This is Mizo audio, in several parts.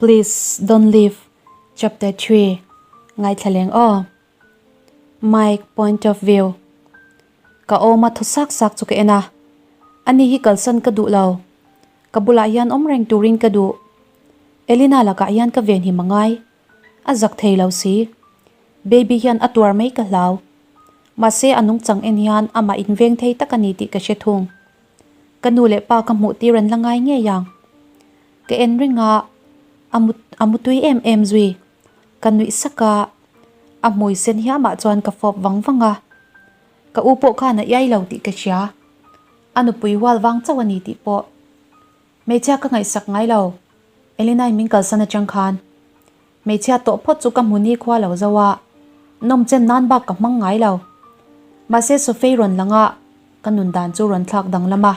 Please don't leave Chapter 3 Ngaithla leng aw. Mike point of view Ka awm a thaw sak sak chu ka en a, ani hi kalsan ka duh lo. Ka bulah hian awm reng turin ka duh. Elina lakah hian ka venhim a ngai. A zak thei lo si. Baby hian a tuar mai ka hlau. Mahse a nungchang en hian amah inveng thei tak a ni tih ka hre thung. Ka nu leh pa ka hmuh tir an la ngai ngei ang. Ka en reng a, a mu a mutui em em zui. Ka nuih sak a, a hmui sen hiamah chuan ka fawp vang vang a. Ka u pawh khan a iai lo tih ka hria. A nupui hual vang chauh a ni tih pawh. Hmeichhia ka ngaihsak ngai lo. Elina-i min kalsan atang khan hmeichhia tawh phawt chu ka hmu ni khua lo zo a, nawm chen nan bak ka hmang ngai lo. Mahse Sophie rawn lang a, ka nun dan chu rawn thlak danglam a.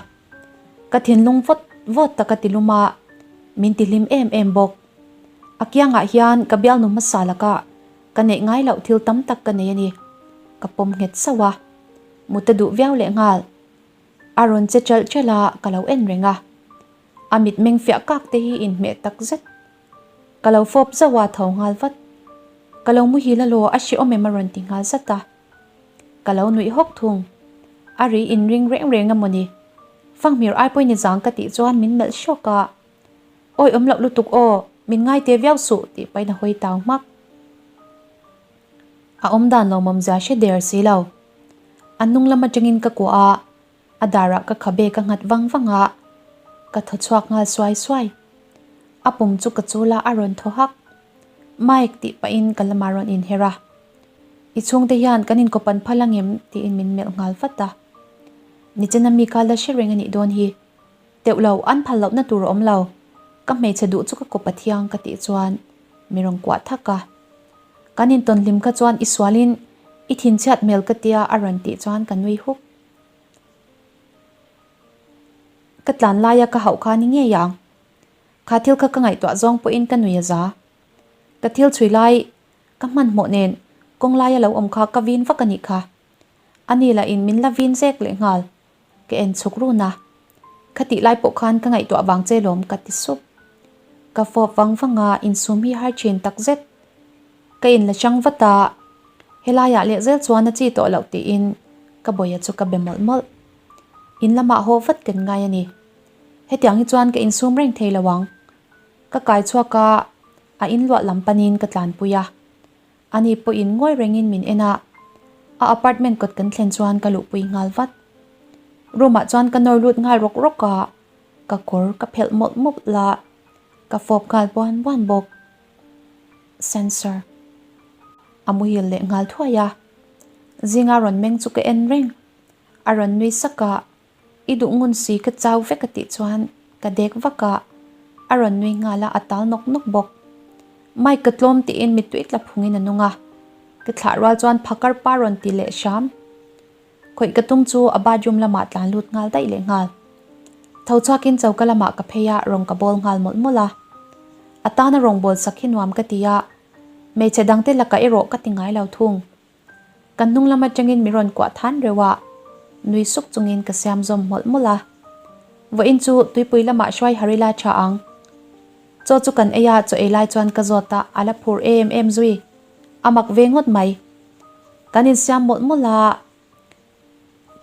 Ka thinlung vawt vawt tak a ti lum a, min ti hlim em em bawk. A kiangah hian ka bialnu hmasa lakah ka neih ngai loh thil tam tak ka nei a ni. Ka pawm nghet sauh a, mut a duh viau leh nghal. A rawn che chalh chalh a, ka lo en reng a. A mitmeng fiah kak te hi inhmeh tak zet. Ka lo fawp zauh a, tho nghal vat. Ka lo muhil alaw a hrehawm em a rawn ti nghal zat a. Ka lo nuih hawk thung. A ri inring reng reng a mawni. Fanghmir ai pawhin i zang ka tih chuan min melh hrawk a. Awi awm loh lutuk aw, min ngai te viau suh tih pahin a hawi tau hmak. A awm dan lo mawmzia hre der si lo. A hnung lam atangin ka kuah a, a darah ka khabe ka nghat vang vang a, ka thaw chhuak nghal suai suai. A pum chu ka chul a, a rawn thaw hak. Mike tih pahin ka lamah rawn inher a. I chhungte hian kan inkawpan phal angem? tiin min melh nghal vat a. Nichina mi kha la hre reng a nih dawn hi. Teuh lo, an phal lohna tur a awm lo. Ka hmeichhe duh chu ka kawp a thiang ka tih chuan mi rawn kuah thak a. Kan intawn hlim kha chuan i sualin i thinchhiat hmel ka tia a rawn tih chuan ka nui huk. Ka tlan laia ka hauh kha ni ngei ang. Kha thil kha ka ngaihtuah zawng pawhin ka nui a za. Ka thil chhui lai ka hmanhmawh nen kawng laia lo awm kha ka vin vak a nih kha. Ani lah in min la vin zek leh nghal. Ka en chhuk run a, Kha tih lai pawh khan ka ngaihtuah vang che lawm ka ti sup. Ka fawp vang vang a, insum hi har thin tak zet. Ka in la chang vat a, helaiah leh zel chuan a chi tawh loh tiin ka bawia chu ka be mawlh mawlh. In lamah haw vat kan ngai a ni. Hetiang hi chuan ka insum reng thei lo ang. Ka kai chhuak a, a inluah lam panin ka tlanpui a. Ani pawhin ngawi rengin min en a, a apartment kawt kan thlen chuan ka luhpui nghal vat. Room ah chuan ka nawr lut nghal rawk rawk a, ka kawr ka phelh mawlh mawlh a, ka fawp nghal buan buan bawk. Sensor. A muhil leh nghal thuai a, zinga rawn meng chu ka en reng. A rawn nui sak a, I duh ngun si ka chau vek a tih chuan ka dek vak a, a rawn nui nghal a, a tal nawk nawk bawk. Mike ka tlawm tiin mittui tla phungin a nung a, ka thlah rual chuan phakar pa rawn ti leh hram. Khawih ka tum chu a bathroom lamah tlan lut nghal daih leh nghal. Tho chhuakin choka lamah ka phei a, rawng ka bawl nghal mawlh mawlh a. A tana rawng bawl sak hi nuam ka ti a, hmeichhe dangte lakah erawh ka ti ngai lo thung. Ka hnung lam atangin mi rawn kuah than reuh a, nui suk chungin ka siam zawm mawlh mawlh a. Vawiin chu tuipui lamah hruai Harila tha ang. Chaw chu kan ei a, chaw ei lai chuan ka zawt a, a la phur em em zui. A mak ve ngawt mai. Kan insiam mawlh mawlh a,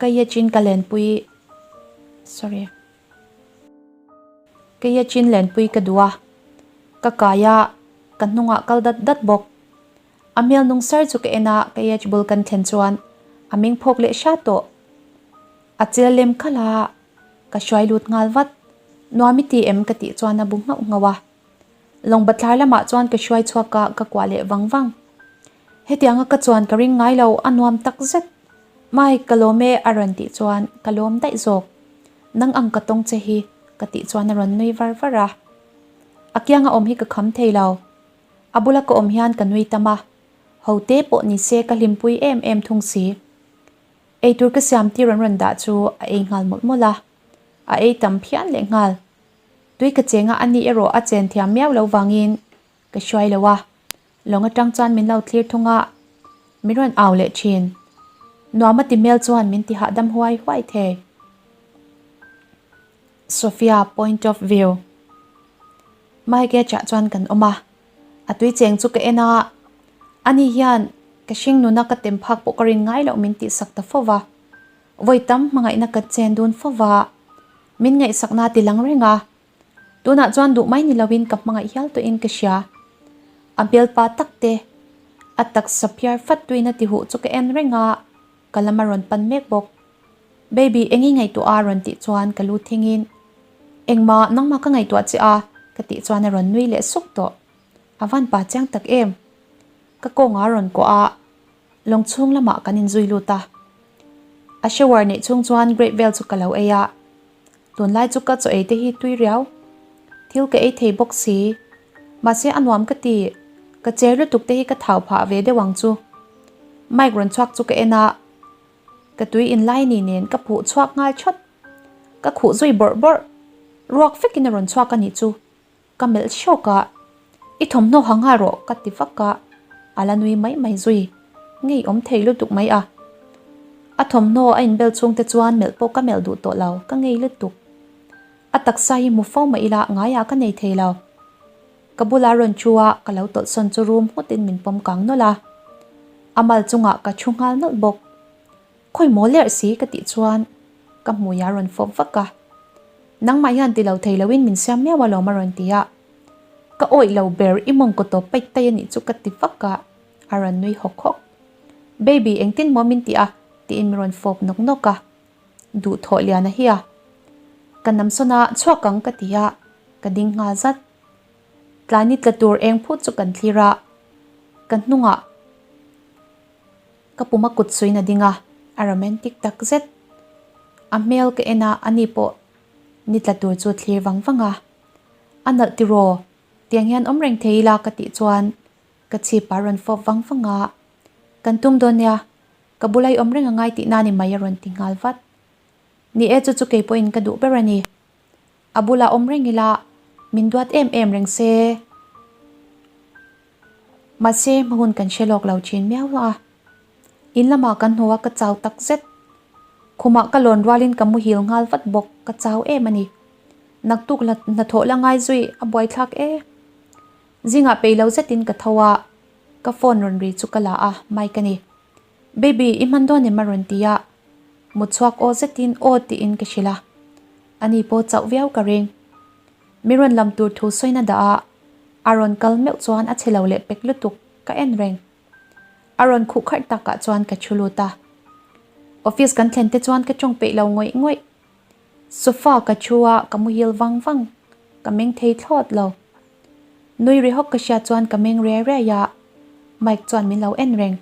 ka ye chin ka lenpui, sorry. Ka ye chin lenpui ka duh a, ka kai a, ka hnungah kal dat dat bawk. A hmel nung sar chu ka en a, ka age bul kan thlen chuan a meng phawk leh hra tawh. A chil lem khalh a, ka hruai lut nghal vat. Nuam i ti em ka tih chuan a bu nghauh nghauh a. Lawng bathlar lamah chuan ka hruai chhuak a, ka kuah leh vang vang. Hetianga ka chuan ka ring ngai lo, a nuam tak zet. Mike, ka lawm e a rawn tih chuan ka lawm daih zawk. Nang ang ka tawng che hi ka tih chuan a rawn nui var var a. A kianga awm hi ka kham thei lo. A bula ka awm hian ka nui tam a, ho te pawh ni se ka hlimpui em em thung si. Eitur ka siam tir an rawn dah chu a ei nghal mawlh mawlh a, a ei tam phian leh nghal. Tui ka cheng a, ani erawh a chen thiam miau lo vangin ka hruai lo a, lawng atang chuan min lo thlir thung a, min rawn au leh thin. Nuam a ti hmel chuan min ti hahdam huai huai thei. Sophia point of view. Mike chah chuan kan awm a, a tui cheng chu ka en a, ani hian ka hring nuna ka tem phak pawh ka rin ngai loh min tihsak ta fo va, vawi tam hmangaihna ka chen dun fo va, min ngaihsakna ti lang reng a, tunah chuan duh mai ni loin ka hmangaih hial tawhin ka hria. A bialpa tak te, a taksa phiar fat tuina ti huh chu ka en reng a, ka lam a rawn pan mek bawk. Baby, eng i ngaihtuah a? rawn tih chuan ka lu thingin, Engmah, nangmah ka ngaihtuah che a, ka tih chuan a rawn nui leh suk tawh. A van pa chiang tak em? Ka kawngah a rawn kuah a, lawng chhung lamah kan inzui lut a. A shower neih chhung chuan grape vel chu ka lo ei a, tunlai chu ka chaw ei te hi tui riau. Thil ka ei thei bawk si, mahse a nuam ka ti, ka cher lutuk te hi ka thau phah ve deuh ang chu. Mike rawn chhuak chu ka en a. Ka tui in lai ni nen ka phuh chhuak nghal thawt. Ka khuh zui bawrh bawrh. Ruak vekin a rawn chhuak a nih chu. Ka melh hrawk a, I thawmhnaw ha nghal rawh ka ti vak a, a la nui mai mai zui. Ngei awm thei lutuk mai a. A thawmhnaw a inbel chhung te chuan melh pawh ka melh duh tawh lo, ka ngei lutuk. A taksa hi hmu fo mah ila ngaiah ka nei thei lo. Ka bula rawn thu a, ka lo tawlh sawn chu rum nghutin min pawm kang nawlh a. A mal chungah ka thu nghal nawlh bawk. Khawi maw lerh si ka tih chuan ka hmui a rawn fawp vak a. Nangmah hian ti lo thei loin min siam miau alawm a rawn ti a. Ka awih lo ber i mawngkaw tawp paih tai a nih chu ka ti vak a, a rawn nui hawk hawk. Baby engtin maw min ti a? tiin min rawn fawp nawk nawk a. Duhthawh lian a hi a. Ka namsawn a, chhuak ang ka ti a, ka ding nghal zat. Tlai ni tla tur eng phut chu kan thlir a, ka hnungah ka puma kut suiin a ding a, a romantic tak zet. A hmel ka en a, ani pawh ni tla tur chu thlir vang vang a. A nalh tiraw, tiang hian awm reng thei ila ka tih chuan ka chhip a rawn fawp vang vang a, Kan tum dawn nia, ka bula i awm reng a ngai tihna ni mai a rawn ti nghal vat. Ni e chu chu kei pawhin ka duh ber a ni. A bulah awm reng ila min duat em em reng se. Mahse hma hun kan hre lawk lo thin miau a. In lamah kan hnu a ka chau tak zet. Khumah ka lawn rualin ka muhil nghal vat bawk ka chau em a ni. Naktuk hnathawh la ngai zui a buaithlak e. Zingah peih lo zetin ka tho a, ka phone rawn ri chu ka la a, Mike a ni. Baby, i hman dawn em a rawn ti a. Mut chhuak aw zetin aw tiin ka hrilh a. Ani pawh chauh viau ka ring. Mi rawn lam tur thu sawina dah a, a rawn kal meuh chuan a chhe lo leh pek lutuk ka en reng. A rawn khuh kharh takah chuan ka thu lut a. Office kan thlen te chuan ka tawng peih lo ngawih ngawih. Sofa ka thu a, ka muhil vang vang. Ka meng thei thlawt lo. Nui ri hawk ka hriat chuan ka meng riai riai a, Mike chuan min lo en reng.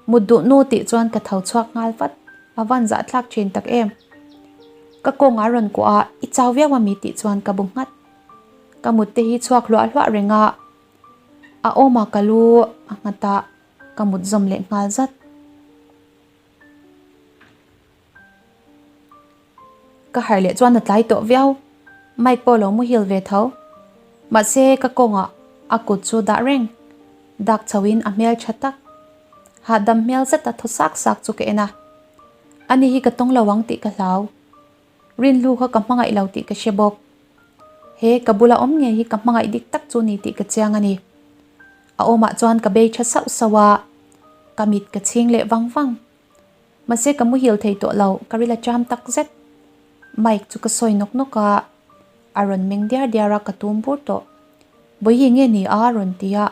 Mut duh nu tih chuan ka tho chhuak nghal vat, a van zah thlak thin tak em. Ka kawng a rawn kuah a, i chau viau ami tih chuan ka bu nghat. Ka mut te hi chhuak hluah hluah reng a, a awm a ka lu a nghat a, ka mut zawm leh nghal zat. Ka harh leh chuan a tlai tawh viau, Mike pawh lo muhil ve tho. Mahse ka kawngah a kut chu dah reng, dak chho in a hmel tha tak. Hahdam hmel zet a thaw sak sak chu ka en a. Ani hi ka tawng lo ang tih ka hlau. Rinhlu kha ka hmangaih lo tih ka hre bawk. He ka bula awm ngei hi ka hmangaih dik tak chu ni tih ka chiang a ni. A awmah chuan ka bei tha sauh sauh a, ka mit ka chhing leh vang vang. Mahse ka muhil thei tawh lo, ka ril a cham tak zet. Mike chu ka sawi nawk nawk a, a rawn meng diar diar a ka tum bur tawh. Bawihi nge ni a rawn ti a,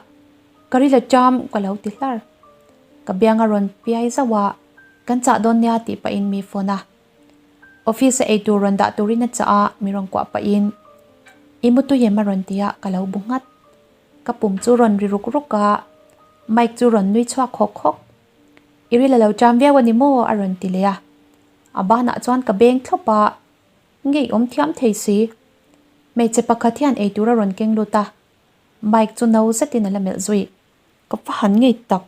ka ril a cham ka lo ti hlar. Ka biang a rawn piai zauh a, kan chah dawn nia tih pahin mi phone a. Office a eitur rawn dah turin a chah a, mi rawn kuah pahin I mu tui em a rawn ti a, ka lo bu nghat. Ka pum chu rawn ri ruk ruk a, Mike chu rawn nui chhuak hawk hawk. I ril a lo cham viau a ni maw? a rawn ti leh a. A banah chuan ka beng thlawp a, ngei awm thiam thei si. Hmeichhe pakhat hian eitur a rawn keng lut a, Mike chu no zetin a la melh zui. Ka va han ngei tak.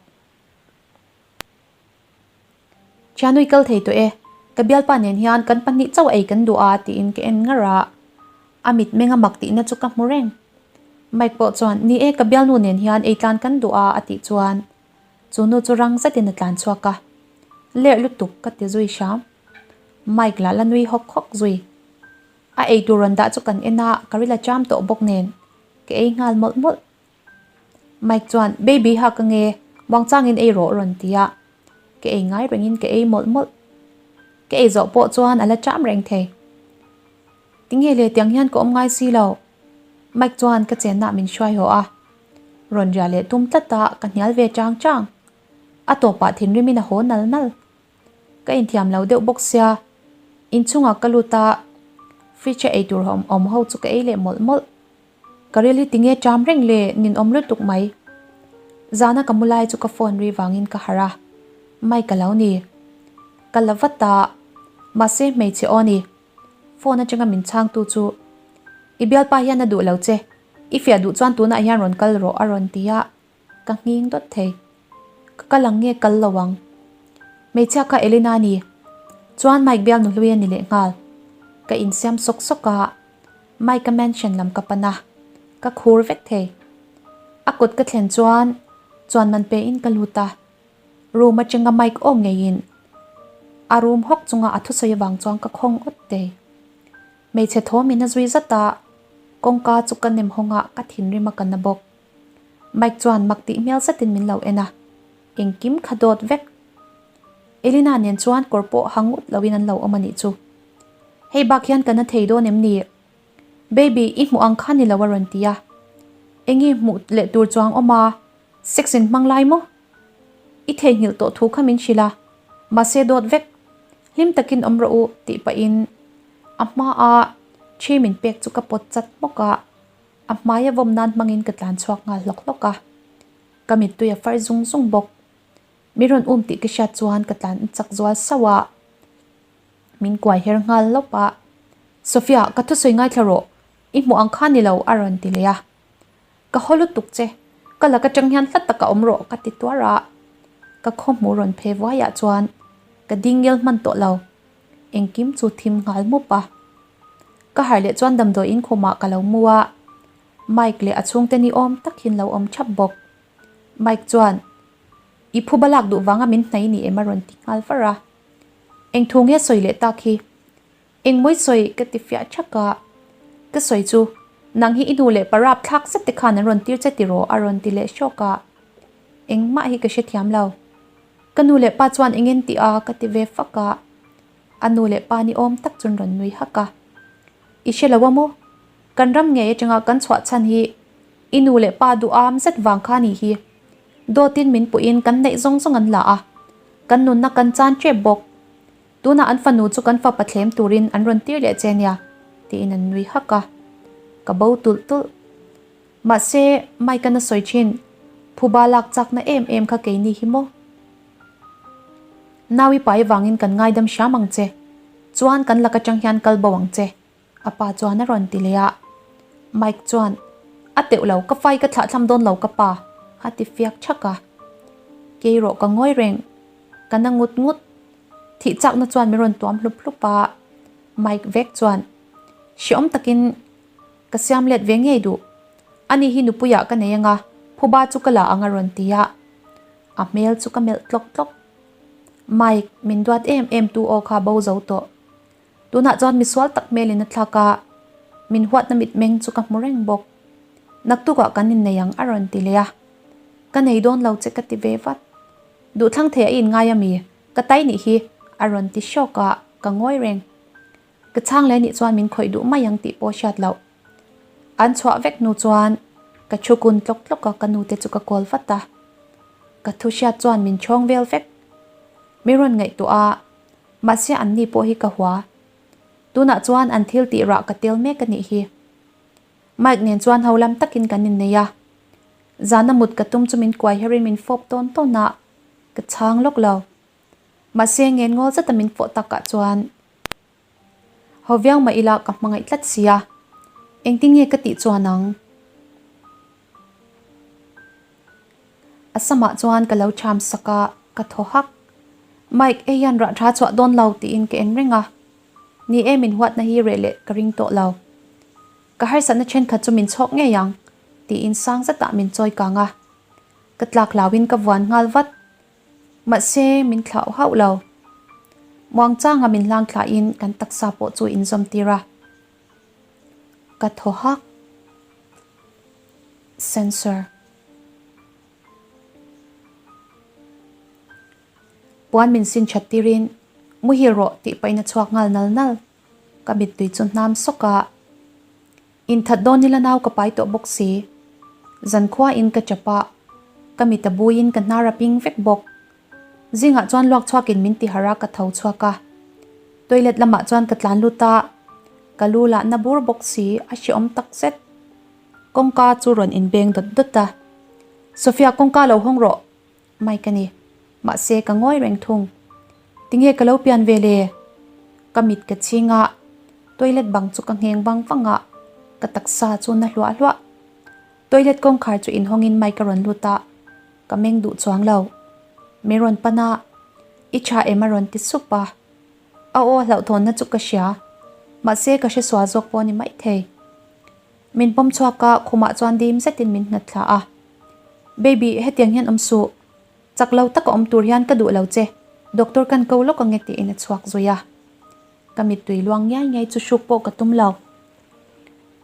Thianui kal thei tawh e, ka bialpa nen hian kan pahnih chauh ei kan duh a tiin ka en ngar a, a mitmeng a mak tihna chu ka hmu reng. Mike pawh chuan, Ni e, ka bialnu nen hian ei tlan kan duh a a tih chuan chu nu chu rang zetin a tlan chhuak a, Lerh lutuk ka ti zui hram. Mike lah la nui hawk hawk zui. A eitur rawn dah chu kan en a, ka ril a cham tawh bawk nen. Ka ei nghal mawlh mawlh. Mike chuan, Baby ha ka nge, muangchangin ei rawh rawn ti a. Ka ei ngai rengin ka ei mawlh mawlh. Ka ei zawh pawh chuan a la cham reng thei. Tinge le tiang hian ka awm ngai si lo. Mike chuan ka chenna min hruai haw a. Rawn ria leh tum tlat a, ka hnial ve chang chang. A tawpah thinrimin a haw nal nal. Ka inthiam lo deuh bawk sia, inchungah ka lut a, fridge a eitur awm awm ho chu ka ei leh mawlh mawlh. Ka ril hi tinge ṭam reng le ninawm lutuk mai. Zana ka mu lai chu ka phone ri vangin ka harh a, Mike a lo ni. Ka la vat a, mahse hmeichhe aw ni. Phone atanga min chhangtu chu, I bialpa hian a duh lo che, i fiah duh chuan tunah hian rawn kal rawh a rawn ti a. Ka nghing dawt thei. Ka kal ang nge kal lo ang. Hmeichhia kha Elena a ni. Chuan Mike bial nu hlui a ni leh nghal. Ka insiam sawk sawk a, Mike-a mansion lam ka pan a, ka khur vek thei. A kut ka thlen chuan chuan man pe in ka lut a, room atanga Mike aw ngeiin a room hawk chunga a thusawi avang chuan ka khawng awt thei. Hmeichhe thawm in a zui zat a, kawngka chu ka nem hawng a, ka thinrim a ka na bawk. Mike chuan mak tih hmel zetin min lo en a, engkim kha dawt vek. Elina nen chuan kawr pawh ha ngut loin an lo awm a nih chu. Hei bak hian ka na thei dawn em ni? Baby, i hmuh ang kha ni lo a rawn ti a. Enge hmuh leh tur chuang awm a, sex in hmang lai maw? I theihnghilh tawh thu kha min hrilh a, mahse dawt vek. Hlim takin awm rawh u tih pahin a hmaa thi min pek chu ka pawt chat hmawk a. A hmaia vawm nan hmangin ka tlan chhuak nghal hlawk hlawk a, ka mittui a far zung zung bawk. Min rawn um tih ka hriat chuan ka tlan chak zual sauh a, min kuai her nghal lawp a. Sophia, ka thusawi ngaithla rawh, i hmuh ang kha ni lo a rawn ti leh a. Ka haw lutuk che, ka lak atang hian hla taka awm rawh ka ti tuar a. Ka khawhmuh rawn phe vuaiah chuan ka ding ngel hman tawh lo, engkim chu thim nghal mup a. Ka harh leh chuan damdawi in khumah ka lo mu a, Mike leh a chhungte ni awm tak hian lo awm thap bawk. Mike chuan, I phuba lak duh vanga min hnai ni em a rawn ti nghal var a. Eng thu nge sawi leh tak hi? Eng mawi sawi ka ti fiah thak a. Ka sawi chu, nang hi i nu leh parap thlak zet te khan an rawn tir che tiraw a rawn ti leh hrawk a. Engmah hi ka hrethiam lo. Ka nu leh pa chuan engin ti a ka ti ve fak a. A nu leh pa ni awm tak chuan rawn nui hak a. I hre lo a maw? Kan ram ngei atanga kan chhuah chhan hi i nu leh pa duham zet vang kha ni hi. Dawtin min puiin kan neih zawng zawng an la a, kan nunna kan chan tep bawk. Tunah an fanu chu kan fapa thlem turin an rawn tir leh che nia, tiin an nui hak a. Ka bo tulh tulh. Mahse, Mike-a'n a sawi thin, Phuba lak chakna em em kha keini hi maw? Nau i pai vangin kan ngaidam hram ang che, chuan kan lak atang hian kal bo ang che, a pa chuan a rawn ti leh a. Mike chuan, A teuh lo, ka fai ka thlahthlam dawn lo ka pa, a ti fiak thak a. Kei rawh ka ngawi reng, ka na ngut ngut. Thih chakna chuan min rawn tuam hlup hlup a, Mike vek chuan, Hreawm takin ka siam let ve ngei duh, ani hi nupuiah ka nei anga, phuba chu ka la ang a rawn ti a. A hmel chu ka melh tlawk tlawk. Mike, min duat em em tu aw kha bo zo tawh. Tunah chuan misual tak hmelin a thlak a, min huatna mitmeng chu ka hmu reng bawk. Naktukah kan innei ang a rawn ti leh a. Ka nei dawn lo che ka ti ve vat. Duhthlang thei a inngai ami? Ka tai nih hi a rawn ti hrawk a, ka ngawi reng. Ka chhang leh nih chuan min khawih duh mai ang tih pawh hriat loh. An chhuah vek hnu chuan ka thu kun tlawk tlawk a ka nute chu ka call vat a. Ka thu hriat chuan min chhawng vel vek. Mi rawn ngaihtuah a, mahse an ni pawh hi ka hua. Tunah chuan an thil tih rah ka tel mek a nih hi. Mike nen chuan ho lam takin kan innei a. Zana mut ka tum chu min kuai herin min fawp tawn tawn a, ka chhang lawk lo. Mahse ngen ngawl zeta min fawh takah chuan Ho viau mah ila ka hmangaih tlat sia, engtin nge ka tih chuan ang? A samah chuan ka lo cham sak a, ka thaw hak. Mike, hei hian rah tha chhuah dawn lo tiin ka en reng a. Ni e, min huatna hi reh leh ka ring tawh lo. Ka harsatna thenkhat chu min chhawk ngei ang tiin sang zetah min chawi kang a. Ka tlak hlauhin ka vuan nghal vat. Mahse, min thlauh hauh lo. Muangchanga min hlang thlahin kan taksa pawh chu inzawm tir a. Ka thaw hak. Censor. Puan min sin that tirin muhil rawh tih pahin a chhuak nghal nal nal. Ka mittui chu hnam sawk a. Inthat dawn ila nau ka pai tawh bawk si. Zankhua in ka chap a, ka mit a buiin ka hnar a ping vek bawk. Zingah chuan luak chhuakin min ti harh a ka tho chhuak a. Toilet lamah chuan ka tlan lut a, ka lu lah na bur bawk si a hreawm tak zet. Kawngka chu rawn inbeng dawt dawt a. Sophia kawngka lo hawng rawh Mike a ni. Mahse ka ngawi reng thung. Tinge ka lo pian ve le? Ka mit ka chhing a, toilet bang chu ka ngheng vang vang a, ka taksa chu na hluah hluah. Toilet kawngkhar chu inhawngin Mike a rawn lut a, ka meng duh chuang lo. Min rawn pan a, I tha em a rawn ti sup a. A aw hlauhthawnna chu ka hria, mahse ka hre sual zawk pawh a ni maithei. Min pawm chhuak a, khumah chuan dim zetin min nghat thla a. Baby, hetiang hian awm suh. Chak lo taka awm tur hian ka duh lo che. Doctor kan ko lawk ange tiin a chhuak zui a. Ka mittui luang ngiai ngiai chu hruk pawh ka tum lo.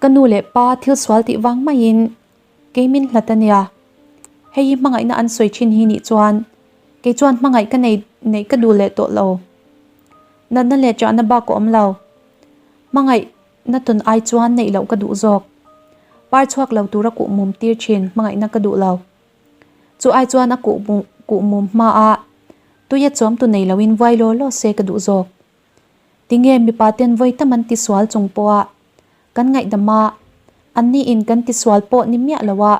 Ka nu leh pa thil sual tih vang maiin kei min hlat a nia. Hei hi hmangaihna an sawi thin hi nih chuan kei chuan hmangaih ka nei neih ka duh leh tawh lo. Natna leh chahna bak a awm lo. Hmangaih Na tawn ai chuan neih loh ka duh zawk. Par chhuak lo tura kuh mum tir thin hmangaihna ka duh lo. Chu ai chuan a kuh kuh mum hma a tuia chawm tu nei loin vuai law law se ka duh zawk. Tinge mipa ten vawi tam an ti sual chung pawha kan ngaihdam a, anni in kan ti sual pawh ni miah lo a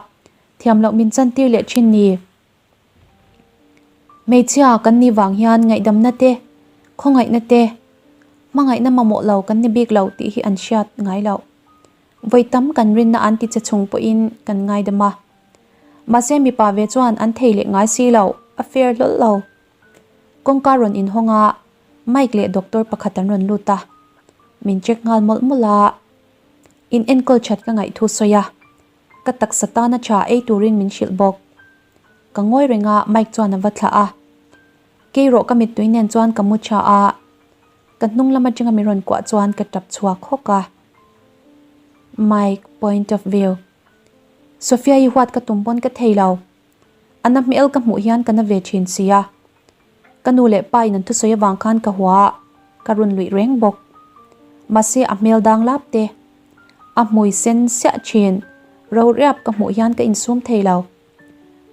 thiam loh min chan tir leh thin ni. Hmeichhia kan nih vang hian ngaihdamna te, khawngaihna te, hmangaihna mamawh lo kan ni bik lo tih hi an hriat ngai loh. Vawi tam kan rinna an ti che chung pawhin kan ngaidam a. Mahse mipa ve chuan an thei leh ngai si lo, a fair hlawl lo. Kawngka rawn inhawng a, Mike leh doctor pakhat an rawn lut a. Min check nghal mawlh mawlh a, in enkawl that ka ngaih thu sawi a. Ka taksa tana tha ei turin min hrilh bawk. Ka ngawi reng a, Mike chuan a va thlah a. Kei rawh ka mittui nen chuan ka mu tha a, ka hnung lam atanga min rawn kuah chuan ka tap chhuak hawk a. Mike point of view. Sophia i huat ka tum pawn ka thei lo. A na hmel ka hmuh hian ka na ve thin sia. Ka nu leh pa in an thusawi avang khan ka hua a, ka run luih reng bawk. Mahse a hmel dang lap te, a hmui sen siah thin, ro riap ka hmuh hian ka insum thei lo.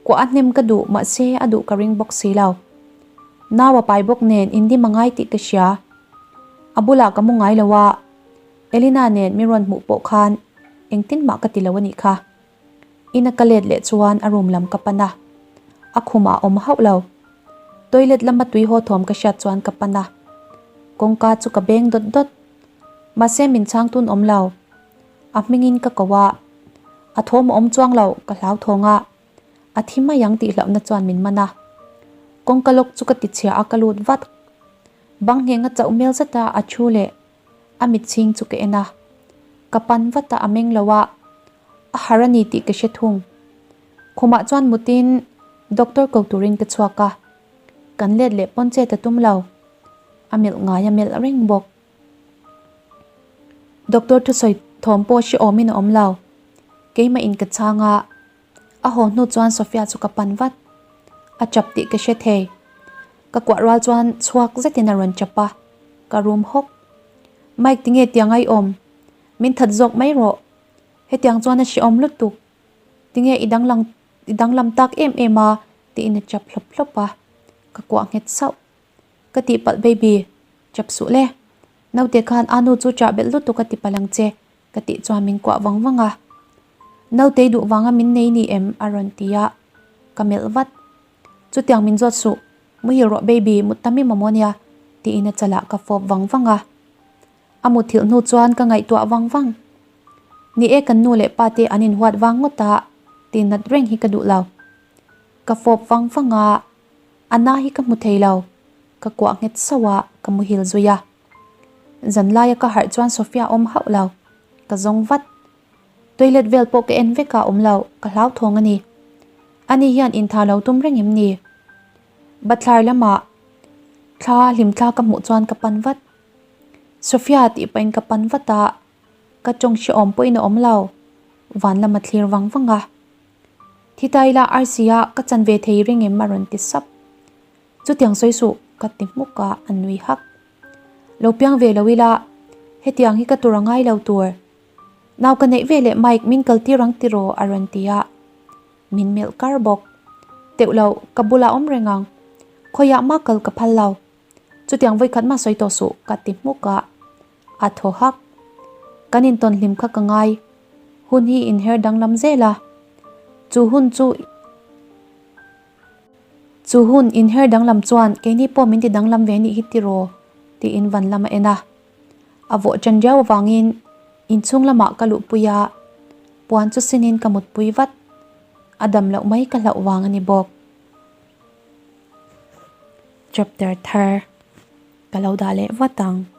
Kuah a hnem ka duh mahse a duh ka ring bawk si lo. Nau a pai bawk nen indim a ngai tih ka hria. A bulah ka mu ngai lo a, Elina nen mi rawn hmuh pawh khan engtin mah ka ti lo a nih kha. Ina ka let leh chuan a room lam ka pan a, a khumah a awm hauh lo. Toilet lama tui haw thawm ka hriat chuan ka pan a, kawngka chu ka beng dawt dawt. Mahse min chhang tun awm lo. A hmingin ka ko a, a thawm a awm chuang lo, ka hlauthawng a, a thi mai ang tih hlauhna chuan min man a. Kawngka lawk chu ka ti chhia a, ka lut vat. Bang nghenga chauh hmel zeta a thu leh a mit chhing chu ka en a, ka pan vat a, a meng lo a, a har a ni tih ka hre thung. Khumah chuan mutin doctor ko turin ka chhuak a, kan let leh pawn chet a tum lo, a melh ngai a melh reng bawk. Doctor thusawi thawm pawh hrehawmin a awm lo, keimah in ka chhang a, a haw hnu chuan Sophia chu ka pan vat, a chap tih ka hre thei. Ka kuah rual chuan chhuak zetin a rawn chap a, ka rum hawk. Mike tinge tiang a i awm? Min that zawk mai rawh. Hetiang chuan a hrehawm lutuk. Tinge i danglang i danglam tak em em a tiin a chap hlawp hlawp a, ka kuah nghet sauh. Ka tihpalh baby, chap suh le. Naute khan a nu chu chah belh lutuk a ti palh ang che ka tih chuan min kuah vang vang a. Nautei duh vanga min nei ni em? a rawn ti a, ka melh vat. Chutiang min zawt suh, muhil rawh baby, mut tam i mamawh nia, tiin a chalah ka fawp vang vang a. A muthilh hnu chuan ka ngaihtuah vang vang. Ni e kan nu leh pa te an inhuat vang ngawt a, ti nat reng hi ka duh lo. Ka fawp vang vang a, a na hi ka hmu thei lo, ka kuah nghet sauh a, ka muhil zui a. Zanlaia ka harh chuan Sophia awm hauh lo, ka zawng vat. Toilet vel pawh ka en vek a awm lo, ka hlauthawng a ni. Ani hian intha lo tum reng em ni? Bathlar lamah thla hlimthla ka hmuh chuan ka pan vat. Sophia tih pahin ka pan vat a, ka tawng hrehawm pawhin a awm lo. Van lam a thlir vang vang a. Thi ta ila arsi a ka chan ve thei reng em a rawn ti sap. Chutiang sawi suh ka ti hmuk a, a nui hak. Lo piang ve lo ila hetiang hi ka tur a ngai lo tur. Nau ka neih ve leh Mike min kal tir ang tiraw a rawn ti a. Min melh kar bawk. Teuh lo, ka bulah awm reng ang. Khawiah mah kal ka phal lo. Chutiang vawikhat mah sawi tawh suh ka ti hmuk a. A thaw hak. Kan intawn hlim kha ka ngai. Hun hi inher danglam zel a. Chu hun chu Chu hun inher danglam chuan keini pawh min ti danglam ve nih hi tiraw? tiin van lam a en a. A vawh ṭan riau avangin inchhung lamah ka luhpui a, puan chu sinin ka mutpui vat. A dam loh mai ka hlauh vang a ni bawk. Chapter thar ka lo dah leh vat ang.